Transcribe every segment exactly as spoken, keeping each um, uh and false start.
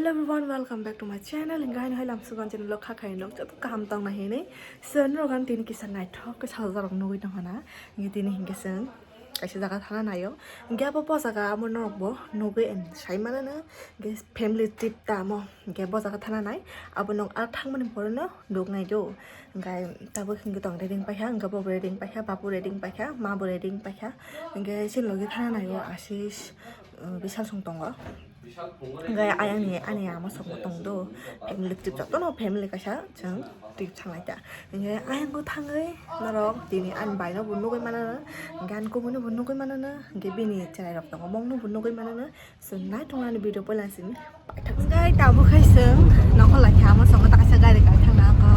Everyone, welcome back to my channel. Hingke haino hai lamsugan channel o kha khaino joto kaham tongna hinwi. So, norok ang tini kisa naithok khe salsa rok nugwi tongkha na. Hingke tini hingke chwng kaisa jaga thana naio. Hingke abo bo jaga amo norok bo nugwi and sai manano. Hingke family trip ta amo. Hingke bo jaga thana nai. Abo nok a thangmani pore no nuk nai do. Hingke tabuk hingke tong reading paikha, hingke bo reading paikha, babu reading paikha, ma bo reading paikha. Hingke chini logi thana naio Ashish, uh, Bishal song tongo. Hingke ayang ni ani ama song bo tong do. Family trip joto no family kaisa chwng trip thanglai ta. Hingke ayang bo thangwi norok tini ani bai no bo nugwi mano, hingke ani kubui no bo nugwi mano, hingke bini cherai rok tongo bong no bo nugwi mano. So, nai tongna ni video poila sini. Gai tabuk khai chwng nokol lai kha, amo songo ta kaisa gari kai thangna kho.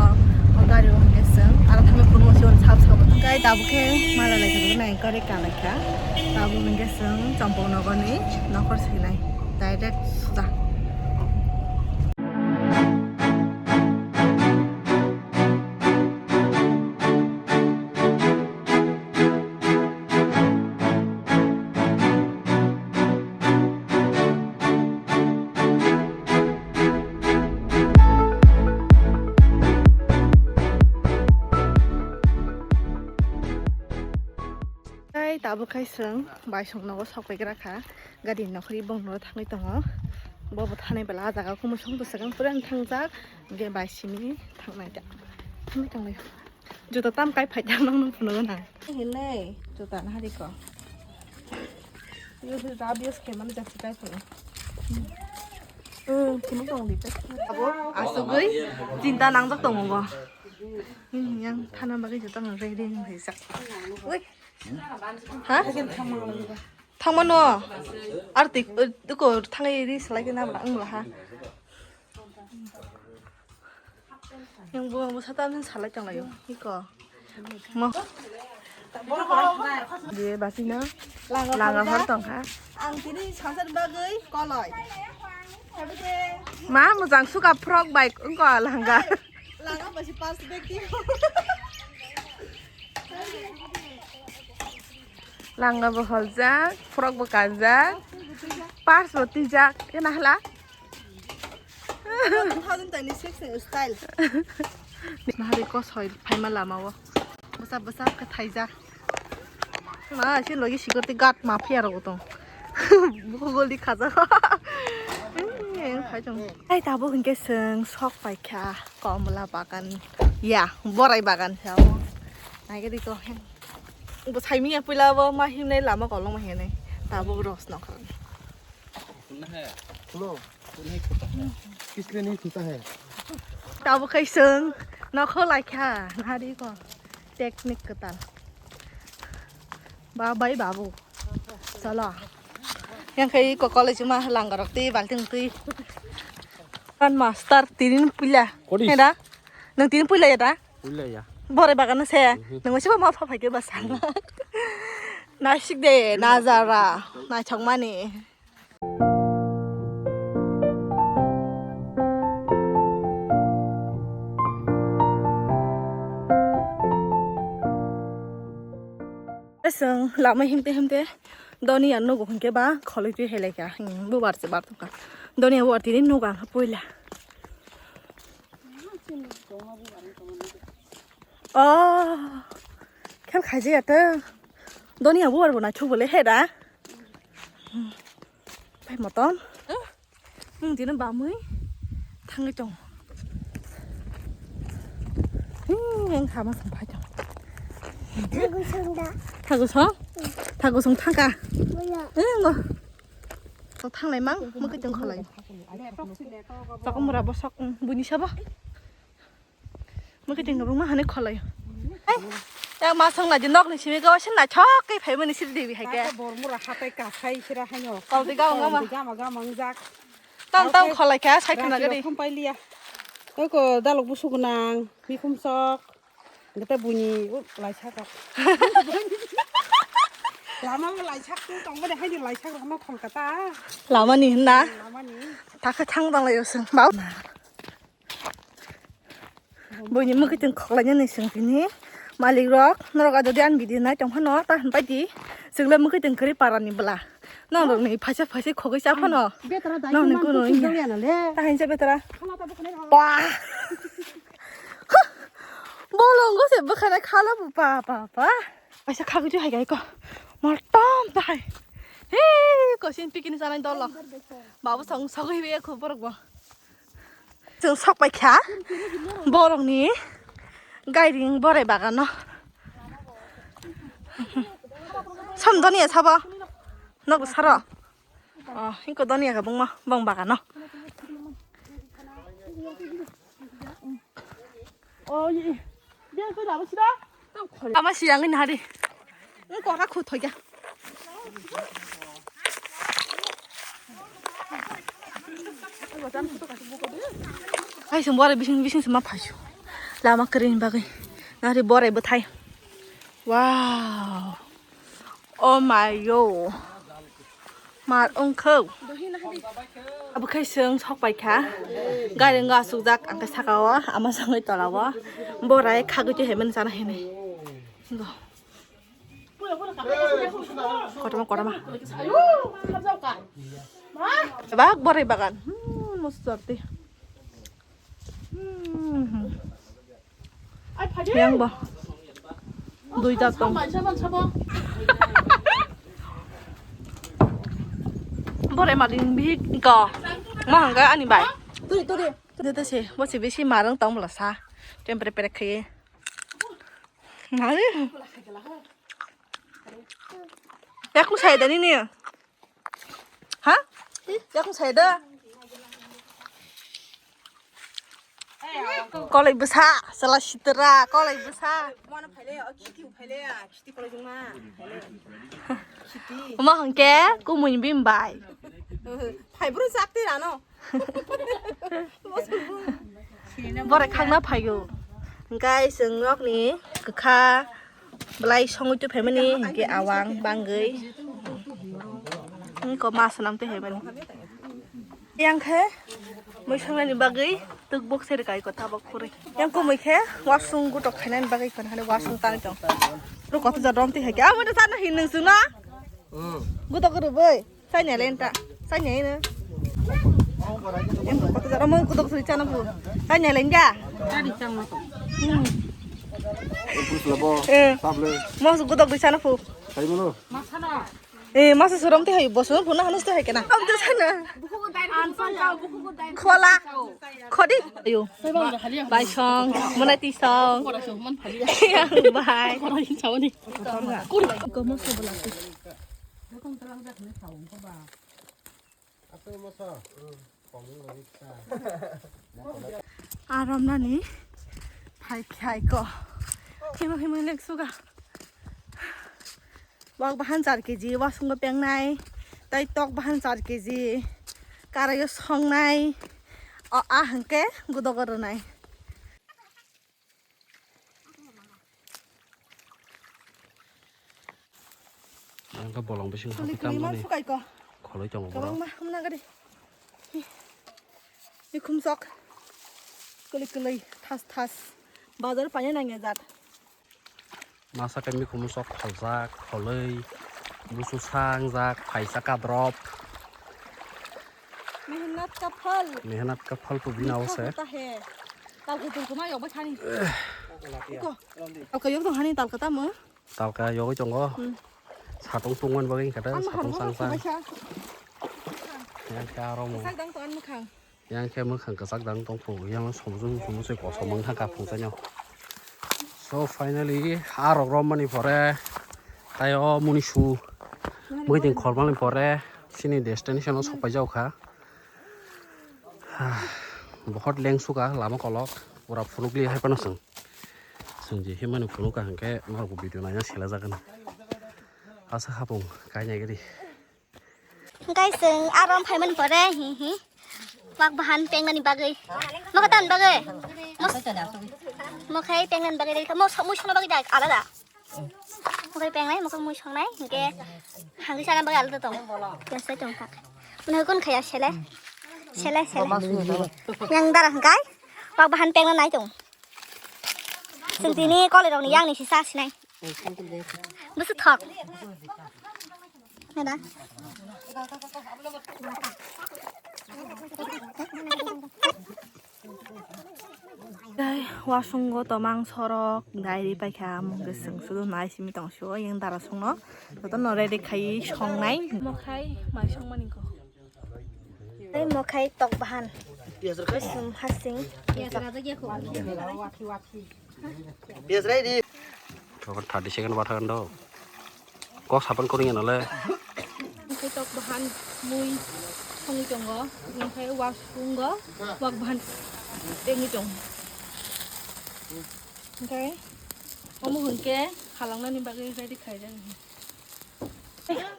O gari o hingke chwng aro thangwi phunuk se on sab sabo. Gai tabuk khe mala lai kha, nai gari ka lai kha. Tabuk hingke chwng Champang nogor ni nokor sinai. Direct suda. Tei tabuk khai chwng bai song nogo sok paigra kha, gari nokri bong no thangwi tongo, bo bo thanai bela ah jaga kumu song bwswk ang pura thangjak, hingke bai simi thangnai da, thangwi tonglai. Juta tam kai phai jak nang nung phunuk gana. Hinlei juta na hari ko. Yo juta abuse ke mana jak si kai phunuk. Hmm, phunuk tong di pe. Abo asugui cinta nang jak tong bo. Hmm, yang thana bagui juta nang ready nang hai jak. Ui. Ha? Thangmano. Ar twi ko thangai ri salai ke na ang ha. Yang bo mo sata nang salai tong layo. Iko. Mo. Ye basi na. Langa hor tong ha. Ang tini sansar bagui koloi. Ma mo jang suka frog bike engko langa. Langa basi pas bag ti. Langa bo holjak, frog bo kanjak, purse bo twijak, khe nahla? Two thousand twenty-six ni style. Nahari kosoi phaima lama o. Bwsa bwsa khe thaijak. Ma, se logi security guard mafia rok tong. Bugol di khaja. Ai tabuk hingke chwng sok paikha komla bagan. Ya, borai bagan se amo. Naigedi ko. Bo saimia puila bo ma himnai lama kolong ma hinai. Tabuk rosno khan. सुना है? सुनो। तू नहीं छूता है। किस लिए नहीं छूता है? Tabuk khai chwng nokho laikha nari ko technique kwtal. Ba bai babu. Chalo. Yang khai ko college ma langgarok twi balting twi. Kan master tinin puila. Kodi? Heda? Nang tinin puila ya da? Puila ya. Bore bagana se. Mhm. Nang siba ma pha phai ke basa. Mhm. Naisik de nazara. Naithok mani. Chwng lama himte himte Donia nugo hinkhe ba kholoi twi hai laikha. Hmm, bubar se bar tongkha. Donia bubar tini nugo ang puila. Oh, khel khaijaya to. Donia bubar bo naithok bole he da. Hmm. Pai motom. Nwng tini bamwi thangwi tong. Hing, hing, kha ma song phai tong. Thagu song da. Thagu song? Thagu song thangka. Buya. Hing, go. To thanglai mang, mukwi tong kholai. Chokmura bosok, buini sabo. Mukitwng rwma hwnwi kholai. Ai, yang ma song naidi nokni simi go sin naithok khe phaimani siri debi hai khe. Bormura hatai kasai sira haino. Kaldi gama gama. Kaldi gama gama wngjak. Tam tam kholai kha sai khna gadi. Khum pailiya. Oi ko dalok busu gnang, mikhum sok. Gete buni, u, laisa kok. Lama mo laisa tu tong bade haini laisa rok no khol kata. Lama ni hwnna. Lama ni. Takha thang dang lai usung. Bau. Buini mukitwng khoklaina ni swng tini malik rok norok jodi ani video nai tong phano ta hwn pai di chwng le mukitwng kwrwi para ni bwla Nang rok ni phaisa phaisa khogwi cha phano. Betra dai. Nang ni kuno inya. Tahin se betra. Khala ta bukhanai rok. Ba. Bolong go se bukhanai khala bu pa pa pa. Phaisa khagwi tu hai gai ko. Mor tom ta hai. He, ko sin pikini sanai dolo. Babu song sogwi be khu borok bo. Chwng sok pai kha borokni gairing borai bagano. Som doniya sabo nogo saro. Oh, hiko doniya kha bungma bong bagano. Ama siyang ini hari. Ini kora khu thoya. Hai sung bore bising bising sema phasu. Lama kering bagai. Nari bore bethai. Wow. Oh my yo. Mar ongkho. Abo khai sung sok pai kha. Gari nga sukjak ang khe saka o, ama sangwi tola o. Borai khagwi tu hemen sana hene. Go. Kotoma, kotoma. Bak borai bagan. Hmm, musti jorti. Hmm. Yang bo. Duita tong. Borai mading bihik ko. Ma hangga ani bai. Turi, turi. Turi ta se, bo se bisi marang tong bla sa. Tempere pere khaye. Ngai. Yak mu sai da nini. Ha? Yak mu sai da. Kolai bwsa, sala sitra, kolai bwsa. Mana phaile, o khiti phaile, khiti kolai juma. Khiti. Uma hangke kumui bim bai. Phai bro sakti rano. Bore khangna phaio. Hingkai chwng nokni kwkha belai songwi twi phaimani hingke awang bangwi. Hingko ma swnam twi phaimani. Yang khe mui songnani bagwi tuk bok se rwkai ko tabok khurui. Yang kumui khe wasung gutok khainani bagwi kono hane wasung tang tong. Ro koto jadom twi hai khe. Amo ta sana hin nung suna. Gutok rwboi. Sanya lenta. Sanya ina. Yang kok kata cara mau kutok suri chana pu. Sanya lenja. Tadi chang masuk. Hmm. Pus labo. Eh. Sable. Mau kutok di chana pu. Hai mulu. Masana. Eh, masa suram teh hai bosun puna hanus teh hai kena. Am tu sana. Khola. Khodi. Ayo. Bai song, mana ti song. Yang bai. Kuri. Komo sobo lati. Arom nani phai khai ko. Himo himo lek suga. Wak bahan char keji, wasungo pengnai. Tai tok bahan char keji. Karayo songnai. O a hangke gudogo rwnai. Ang khe bolong bising Kali habi kali ma tamani sukai ko. Kholoi tongo borok. Kabang ma hamna gari. Ni khumsok. Kali kali thas thas. Bazar panya nangya jat. Masa khe mikhum sok kholjak, kholoi, busu sangjak, phaisa kadrop. Mehnat ka phal. Mehnat ka phal to bina Meetha ose. Hota hai. Talka tong kuma yok bai thani. Iko. Talka yok tong hani talka tamo. Talka yogwi tongo. Hmm. Satung tungmani bagwi khe Ama satung harbo sangsang. Yang khe aro mo. Sak dang to an mukhang. Yang khe mwkhang kwchak dang tongkhu, yang somjung somjung se kosom wng thangkha phungchaino. So finally, a rok romani pore, tai o munisu muiting khormani pore, chini destination o sokpai jao kha. Bohot leng suka lama kolok, pura phunukli hai phano chwng. Chwng je himani phunuka hwnkhe norokbo video naina sela jagani. Asa hapung kainai gari. Guys, chwng aro phaimani pore, hi, hi. Wak bahan pengnani bagwi. Mokha tan bagwi. Mos-, mokhai pengnani bagwi, mo so-, mui sono bagwi dak alada. Mokhai pengnai, mokhai mui songnai, hingke hangwi sana bagwi alada tong. Biasa tong tak. Mane kun khaya sele. Sele, sele. Yang dara hingkai. Wak bahan pengna nai tong. Chwng tini kole rokni yang ni si sa sinai. Busu thok. Tei wasungo tomang sorok, dairi paikha, mungke chwng sudu nai simi tong sio, yang dara songno, jotono ready khai songnai. Mokhai mai songmani ko. Tei mokhai tok bahan. Kusum hasing. Piyaj rajak ya ko. Piyaj ready. Thirty second bathagan do. Kok sapan kuring ya nale. Mokhai tok bahan mui songwi tongo. Mokhai wak sungo. Wak bahan tengwi tong. Oke. Omo hwnkhe halangnani bagwi ready khaijak.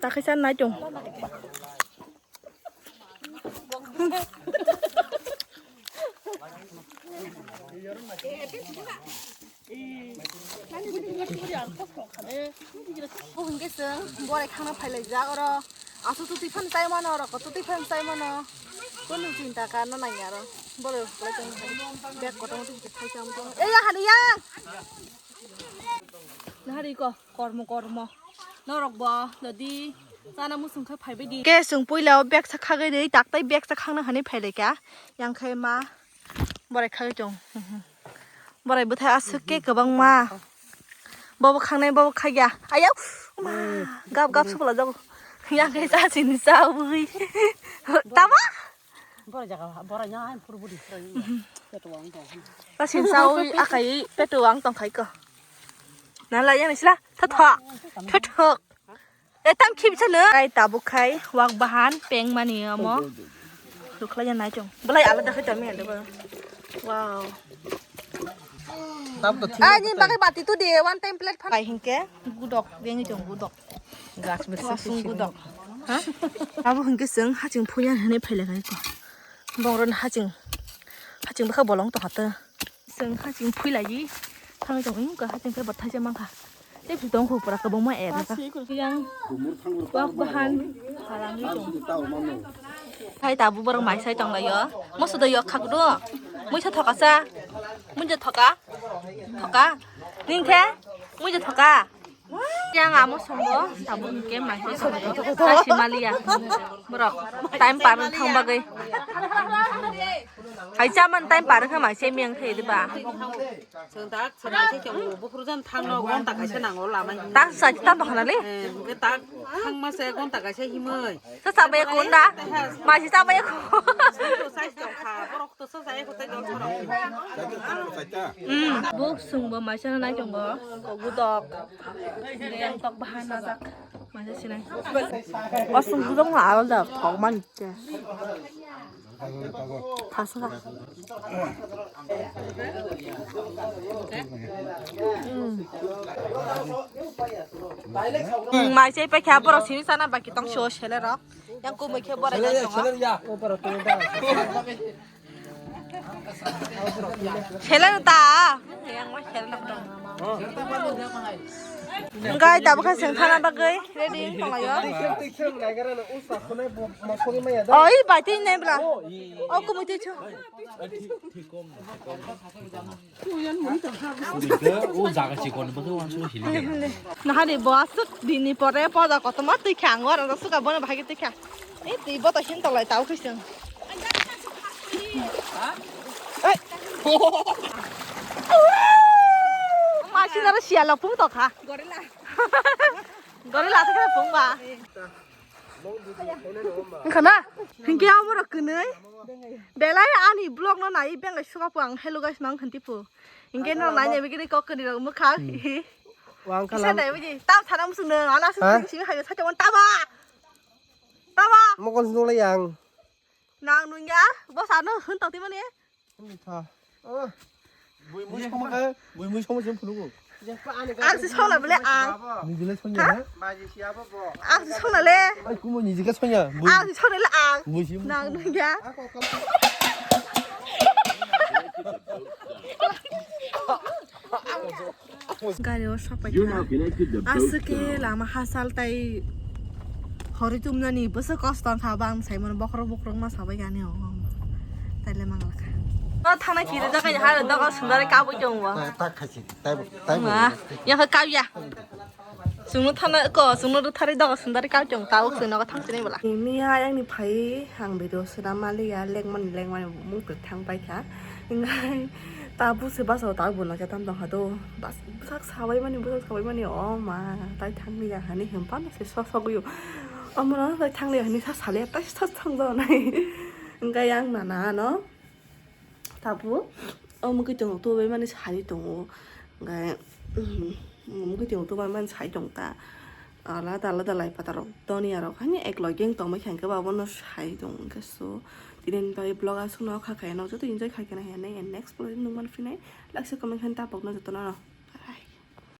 Takhaisa nai tong. Bo hwnkhe chwng borai khangna phailaijak oro. Aswk twi phano chai mano, oro kotwi phano chai mano. Kunu chinta karno nangya oro. Borai bag kotorma twi thaisa wngwi tongo. Ei ya haliya. Nahari ko kormo kormo. Norok bo jodi chana muchung khe phaibai di. Ke chwng puila o bag sa khagwi di, taktai bag sa khangna hani phailaikha. Yang khai ma borai khagwi tong. Borai bwthai aswk khe kwbangma. Bobo khangnai, bobo khagya. Ayau. Ma. Gap gap supla jago. Yang khai sa sini sa ui. Tama? Bora jaga, bora nya, ai, puru budi. Peto ang tong. Tasin sawi akai peto ang tong khai ko. Nala yang sila, thotho. Thotho. E tam khip chalo. Kai tabuk khai, wak bahan, peng mani amo. Rukhlai ya nai chong. Belai alada khai tami ada ba. Wow. Ani bagai bati tu de, one time plate phan. Kai hingke, gudok, dengi chong gudok. Gas besi wasung gudok. Ha? Abo hingke chwng haching phuya hene phaila kai ko. Bongron haching. Haching bwkha bolong to hata. Chwng haching phuilagi. Thangwi tong wngkha haching khe bwthaisa mankha. Tei phi tong khu pura kwbangma er kha. Yang wak bahan halangwi tong. Hai tabu borok mai sai tong laio. Moso do yok khak do. Muisa thokasa. Muisa thoka. Thoka. Ningkhe muisa thoka. Yang amo songo, tabuk hingke mai khe songo. Ta simaliya. Borok time par thang bagwi. Hai chaman time par kha mai se miyang thai diba. Chwng tak, chwng mai se chwng buphuru jan thangno gonta kaisa nango lama himwi. Tak sa tam to khanali. Eh, hingke tak thangma se gonta kaisa himwi. Sa sa bai ko nda. Mai se sa bai ko. Sai to kha, borok to sa sai ko tai dol thoro. Bo sungbo mai se nai tongo. Gudok. Yang tok bahan najak. Masa sinai. Asung gudang na alda thok man ke. Thasa. Hmm, mai chai pa kya borok sini sana baki tong sio sele rok. Yang kumui khe borok. Seleng ta. Yang ma seleng ta. Engkai tabuk khe seng thana bagwi ready wng tonglaio. Oi bai twi nai bla. O kumui twi chu. O jaga chikon bo uansuk hili. Nahari bo aswk dini pore poda kotorma twi kha ang oro suka bono bahai twi kha. Ei twi bo to hin tolai tau khising. Ei. Masi naro sialo pung to kha. Gorilla. Gorilla to kha pung ba. Wngkha na? Hinkhe amo rok kwnwi. Belai ani vlog no nai bengai suka po ang hello guys mang khanti po. Hinkhe no nai nai bigini kok kani rok mukha. Wang kisa kalam. Nai bigi tam sana musung no ana sung sing sing hayo sacha mon taba. Taba. Mokon sung lai yang. Nang nungya bo sano hun tati mani. Bui mui songma khe, bui mui songma se phunukgo. Ang se songna bole ang. Nijile songya na? Ang se songna le. Ai kumo nijike songya. Bui. Ang se songna le ang. Bui si. Nang nungya. Gari o sopai kha. Aswk khe lama hachal tai horwi tumnani bwswk kosto wngkha, bang saimano bokhorok bokhorok ma sabai yani o. Taile manglakha. O thana kiri jaga ha doga sundare kabui tongo. Tak, tak khaisi, tai bo, tai bo. Ma, ya kha kau ya. Chwngno thana ko, chwngno rwthari dogo sundari kal chwng tabuk chwng nogo thangsinai bwla. Miya ayangni phai ang video swnam maliya, lengmani lengmani mung kwthang paikha. Hingai tabuk se basa tabuk bo nokhe tam tongkha do. Bas bwsak sabai mani, bwsak sabai mani, o ma, tai thangli ya hani hempa no se sok sok yo. Omono tai thangli ya hani sa sale tai sa thang do nai. Hingai ang nana no. Tabuk o mukui tongo tubai mani sai tongo. Hingai mukui tongo tubai mani sai tong ta. Alada alada lai pata rok doniya rok hani ek logeng tongbai kha hingke ba bono sai tong hingke so tini ni bagwi vlog aswk no kha khe no joto enjoy khai khe na hwnwi next vlog nung man phinai like comment khe tapok no joto no.